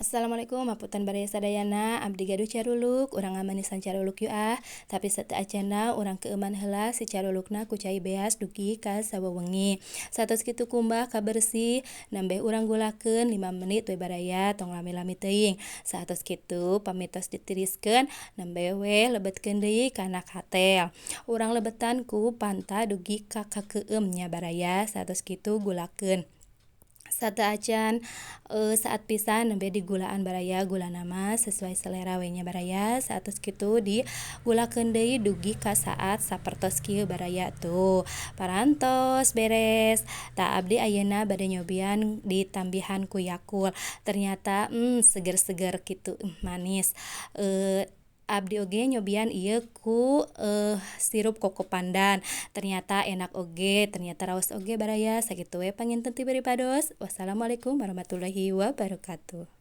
Assalamualaikum, hapunten baraya sadayana. Abdi gaduh caruluk, urang ngamanisan caruluk yuk ah. Tapi sateuacanna urang keueuman heula si carulukna ku cai beas dugi ka sawewengi. Saatos kitu kumbah kabersih, nembe urang gulakeun 5 menit we baraya, tong lami-lami teuing. Saatos kitu pami tos ditiriskeun, nembe we lebetkeun deui kana katel. Urang lebetan ku panta dugi ka kakeueum nya baraya, saatos kitu gulakeun. Sateuacan saat pisan nembe digulaan baraya, gulana mah sesuai selera we nya baraya. Saatos kitu digulakeun deui dugi ka saat sapertos kieu baraya tuh parantos beres. Tah, abdi ayeuna bade nyobian ditambihan ku Yakult, ternyata seger-seger kitu manis. Abdi oge nyobian ieu ku sirup koko pandan, ternyata enak oge, ternyata raos oge baraya. Sakitu we panginten ti pribados. Wassalamualaikum warahmatullahi wabarakatuh.